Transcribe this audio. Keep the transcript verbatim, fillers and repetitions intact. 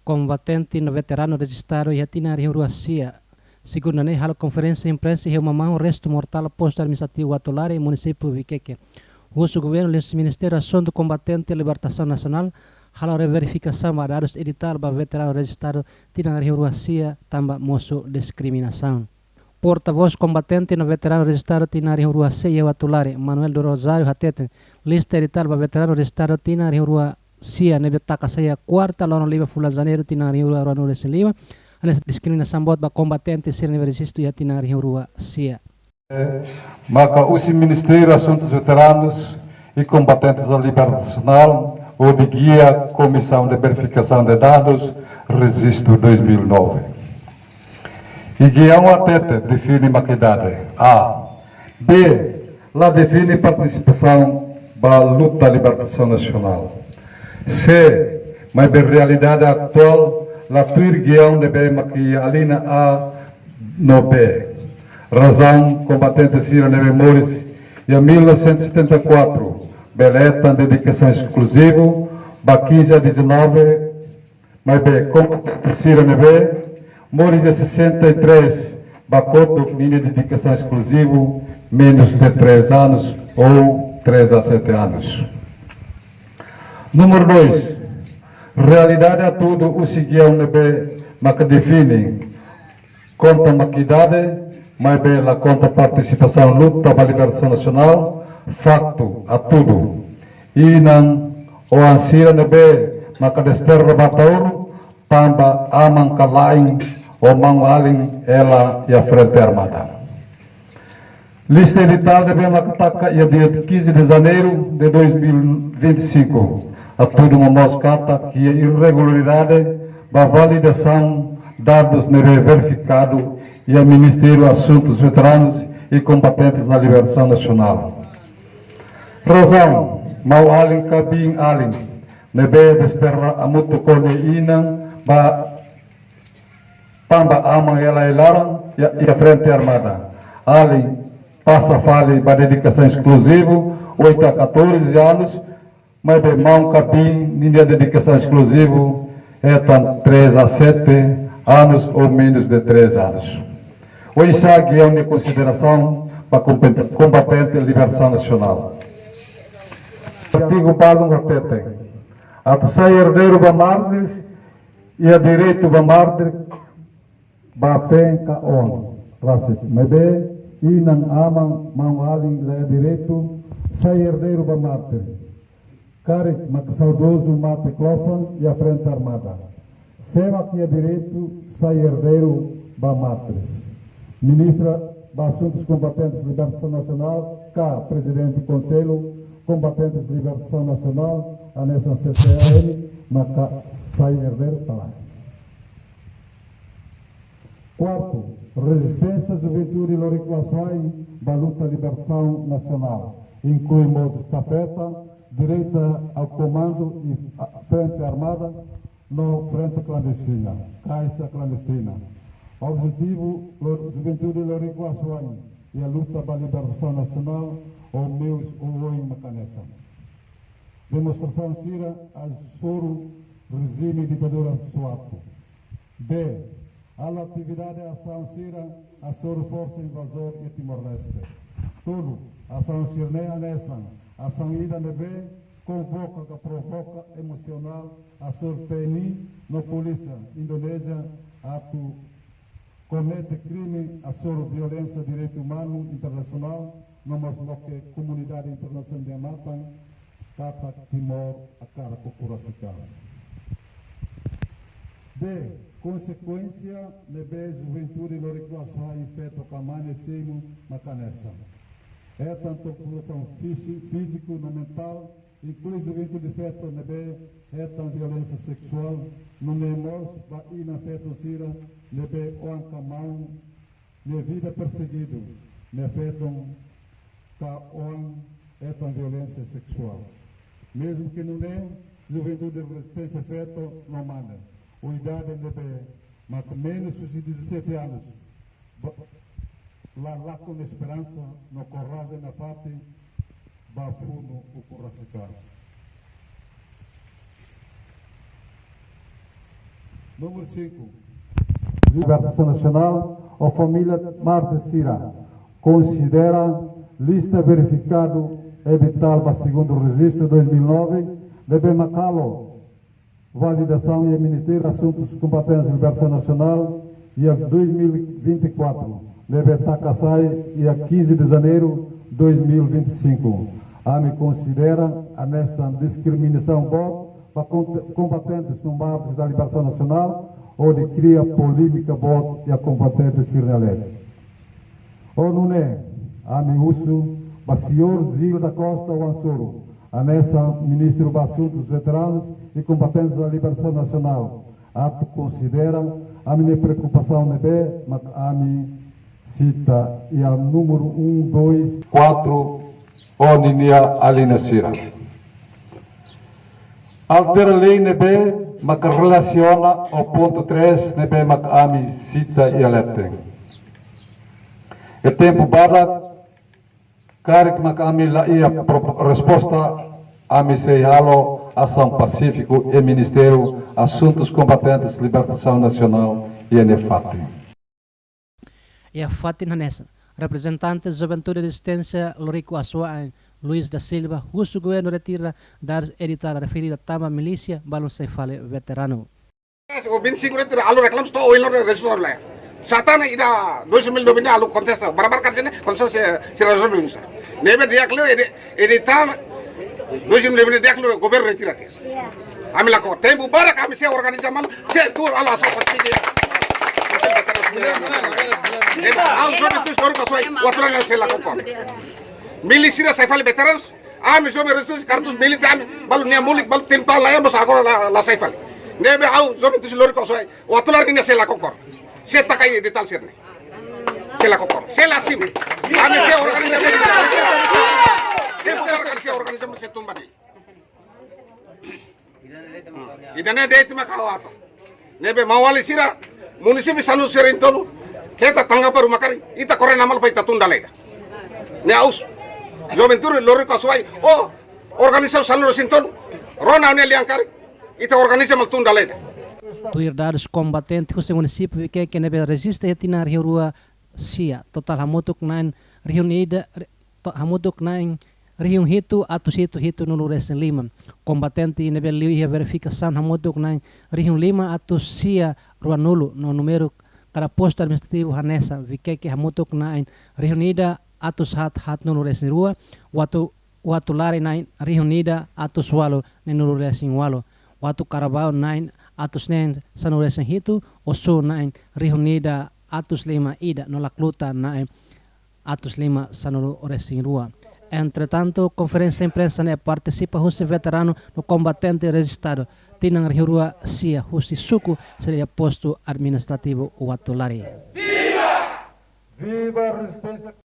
kombatente no veteranu rejistadu iha tinan rihun rua sia, segunda ne'e, halo konferénsia imprensa iha Mamau, restu mortál, postu administrativu Uatolari, munisípiu Viqueque. Husu governu liuhusi Ministériu Asuntu Kombatente Libertasaun Nasionál halo reverifikasaun ba dadus editál ba veteranu rejistadu tinan rihun rua sia tanba mosu diskriminasaun. Portavós kombatente no veteranu rejistadu tinan rihun rua sia iha Uatolari, Manuel do Rosário, hateten lista editál ba veteranu rejistadu tinan rihun rua sia ne'ebé taka sai iha kuarta, loron lima fulan Janeiru tinan rihun rua ruanulu-resin-lima, hanesan diskriminasaun boot ba kombatente sira ne'ebé rejistu iha tinan rihun rua sia. Maka husi Ministériu Asuntus Veteranus e Kombatentes da Libertasaun, hodi gia Komisaun de Verifikasaun de Dadus, Rejistu dois mil e nove. I gia ne'e hatete define mak idade. A. B. La define partisipasaun ba luta libertasaun nasionál. C. Maibé realidade atuál la tuir gia ne'ebé mak iha alínea A no B. Razaun, kombatente sira ne'ebé moris iha mil novecentos e setenta e quatro bele hetan dedikasaun eskluzivu ba quinze a dezanove, maibé kombatente sira ne'ebé moris iha sessenta e três ba kotuk, ninia dedikasaun eskluzivu menus de três anos ou três a sete anos. Númeru dois, realidade atudu husi gia ne'ebé maka define konta mak idade, maibé la konta partisipasaun luta ba libertasaun nasionál, faktu atudu inan-oan sira ne'ebé maka desterra ba Ataúro tanba aman ka la'en ou maun-alin hela iha frente armada. Lista editál ne'ebé maka taka iha dia quinze de Janeiro de dois mil e vinte e cinco atudu momoos katak iha irregularidade ba validasaun dadus ne'ebé verifikadu iha Ministériu Asuntus Veteranus e Kombatentes da Libertasaun Nasionál. Razaun, maun-alin ka biin-alin ne'ebé desterra hamutuk ho nia inan ba tanba aman hela iha laran, iha, iha frente armada. Alin pasa fali ba dedikasaun eskluzivu, oito a catorze anos, maibé maun ka biin ninia dedikasaun eskluzivu hetan três a sete anos ou menus de três anos. Oinsá gia nia konsiderasaun ba kombat-, kombatente libertasaun nasionál. Artigu balun hatete, atu sai erdeiru ba mártires, iha direitu ba mártire ba feen ka oan rasik. Maibé inan, aman, maun-alin la iha direitu sai erdeiru ba mártire. Karik mak saudozu mate klosan iha frente armada, sé mak iha direitu sai erdeiru ba mártires? Ministra ba Asuntus Kombatentes Libertasaun Nasionál ka Prezidente Konsellu Kombatentes Libertasaun Nasionál, hanesan C C L N, maka sai erdeiru ka lae? Kuartu, rezisténsia juventude Loriku Asuai ba luta libertasaun nasionál, inklui mós estafeta, direta ao komandu e a-, frente armada, no frente klandestina, kaixa klandestina. Objetivu, lo-, juventude Loriku Asuai iha luta ba libertasaun nasionál, ou meius oioin mak hanesan. Demonstrasaun sira hasoru rejime ditadura SWAPO. B. Halo atividade asaun sira hasoru forsa invazór iha Timor-Leste. Tolu, asaun sira-ne'e hanesan asaun ida ne'ebé konvoka ka provoka emosionál hasoru T N I no polísia Indonézia atu komete krime hasoru violénsia direitu umanu internasionál, no mós loke komunidade internasionál dehan matan katak Timor hakarak ukun rasik an. B. Konsekuénsia ne'ebé juventude Loriku Asuai feto ka mane simu mak hanesan: hetan tortura físi-, fíziku no mentál, inklui juventude feto ne'ebé hetan violénsia seksuál, nune'e mós ba inan-feton sira ne'ebé oan ka maun nia vida persegidu, nia feton ka oan hetan violénsia seksuál. Mezmu ke nune'e, juventude rezisténsia feto no mane, ho idade ne'ebé mak menus husi dezassete anos, ba-, la lakon esperansa no korajen nafatin ba funu ukun rasik an. Númeru cinco. Libertasaun Nasionál ou família mártir sira konsidera lista verifikadu editál ba segundu rejistu dois mil e nove, ne'ebé mak halo validasaun iha Ministériu Asuntus Kombatentes Libertasaun Nasionál iha dois mil e vinte e quatro, ne'ebé taka sai iha quinze de janeiro dois mil e vinte e cinco. Ami konsidera hanesan diskriminasaun boot ba kon-, kombatentes no mártires da libertasaun nasionál, hodi kria polémika boot iha kombatentes sira-nia leet. Ho nune'e, ami husu ba señór Gil da Costa Wansouro, hanesan Ministru ba Asuntus Veteranus e Kombatentes da Libertasaun Nasionál, atu konsidera ami-nia preokupasaun ne'ebé mak ami sita iha númeru um, dois, quatro, ho ninia alínea sira. Altera lei ne'ebé mak relasiona ho pontu três ne'ebé mak ami sita iha leten. Iha tempu badak, karik mak ami la iha pro-, resposta, ami sei halo asaun pasífiku iha Ministériu Asuntus Kombatentes Libertasaun Nasionál iha nia fatin. Iha fatin hanesan, reprezentante Juventude Rezisténsia Loriku Açoain, Luis da Silva, husu governu retira dadus editál referidu tanba milísia balun sai fali veteranu. O vinte e cinco retira, halo reklamu, to'o ohin loron rejistu la iha. Satana ida dois mil e nove ne'e halo kontesta, barabara karik ne'e kontesta sei, sei rezolve nusá. Ne'ebé di'ak liu edi-, editál dois mil e nove ne'e di'ak liu governu retira tiha. Ami lakohi. Tempu badak ami sei organiza malu, sei tuur halo asaun pasífiku. Ne'ebé ha'u Juventude Loriku Açoain, waktu lain sei lakohi. Milísia sira sai fali veteranus, ami joven rezisténsia kartus milísia ami, balu nia mulik, balu trinta tahun la iha, mós agora la, la sai fali. Ne'ebé ha'u Juventude Loriku Açoain, waktu lain ne'e sei lakohi. Sei taka editál sira-ne'e. Sei lakohi. Sei la simu. Ami sei organiza. Tempu badak ami sei organiza, mós sei tun ba ne'e. Hmm. Ida-ne'e de'it mak ha'u hato'o. Ne'ebé maun-alin sira, munisípiu sanulu-resin-tolu, keta tanggapan ruma karik, ita kore namalo para ita tun dala ida. Ne'e ha'u husu. Juventude Loriku Açoain, o organizasaun sanulu-resin-tolu, rona ne'e lian karik, ita organiza malu tun dala ida. Tuir dadus kombatente husi munisípiu Viqueque ne'ebé rejista iha tinan rihun rua sia, totál hamutuk na'in rihun ida, ri-, to-, hamutuk na'in rihun hitu atus hitu hitunulu-resin-lima. Kombatente ne'ebé liu iha verifikasaun hamutuk na'in rihun lima atus sia ruanulu no númeru kada postu administrativu hanesan Viqueque hamutuk na'in rihun ida atus haat haatnulu-resin-rua, Uatu, Uatulari na'in rihun ida atus ualu neenulu-resin-ualu, Uatucarabout na'in atus neen sanulu-resin-hitu, Ossu na'in rihun ida atus lima ida no Lacluta na'in atus lima sanulu-resin-rua. Entretantu, konferénsia imprensa ne'e partisipa husi veteranu no kombatente rejistadu tinan rihun rua sia husi suku sira iha postu administrativu Uatulari. Viva rezisténsia!